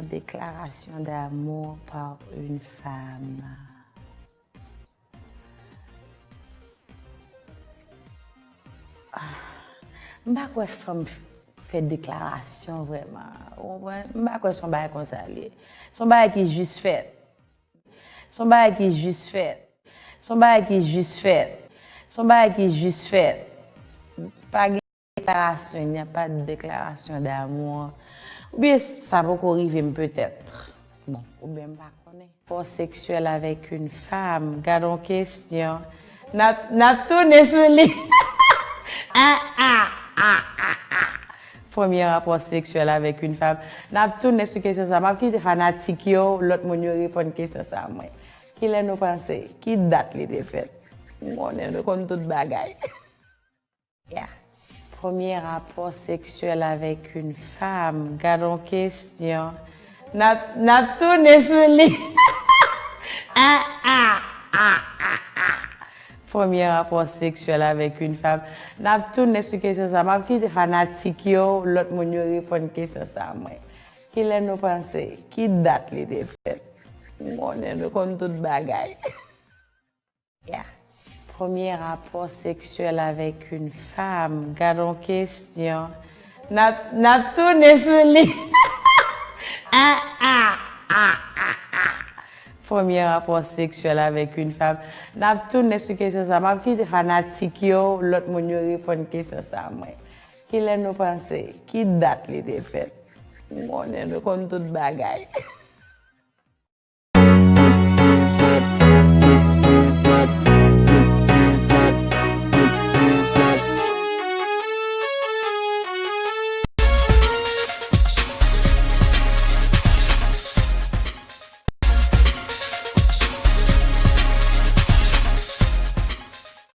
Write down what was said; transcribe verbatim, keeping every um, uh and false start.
Déclaration d'amour par une femme. Ah, m pa kwè fanm fè deklarasyon vrèman. Ou konprann? M pa kwè se yon bagay konsa l ye. Se yon bagay ki jis fèt. Se yon bagay ki jis fèt. Se yon bagay ki jis fèt. Se yon bagay ki jis fèt. Pa gen déclaration, il n'y a pas de déclaration d'amour. Oubyen sa poko rive m petèt. Bon, oubyen m pa konnen. Rapò seksyèl avèk yon fanm, gad yon kesyon. N ap, n ap tounen sou li. Ah, ah, ah, ah, ah. Premye rapò seksyèl avèk yon fanm. N ap tounen sou kesyon sa. M ap kite fanatik yo, lòt moun yo reponn kesyon sa mwen. Kilè nou panse? Ki dat li te fèt? M konnen nou konn tout bagay. Yeah. Premye rapò seksyèl avèk yon fanm, gad yon kesyon. N ap, n ap tounen sou li. Ah, ah, ah, ah, ah. Premye rapò seksyèl avèk yon fanm. N ap tounen sou kesyon sa. M ap kite fanatik yo, lòt moun yo reponn kesyon sa mwen. Kilè nou panse? Ki dat li te fèt? M konnen nou konn tout bagay. Yeah. Premye rapò seksyèl avèk yon fanm, gad yon kesyon. N ap, n ap tounen sou li. Ah, ah, ah, ah, ah. Premye rapò seksyèl avèk yon fanm. N ap tounen sou kesyon sa. M ap kite fanatik yo, lòt moun yo reponn kesyon sa mwen. Kilè nou panse? Ki dat li te fèt? M konnen nou konn tout bagay.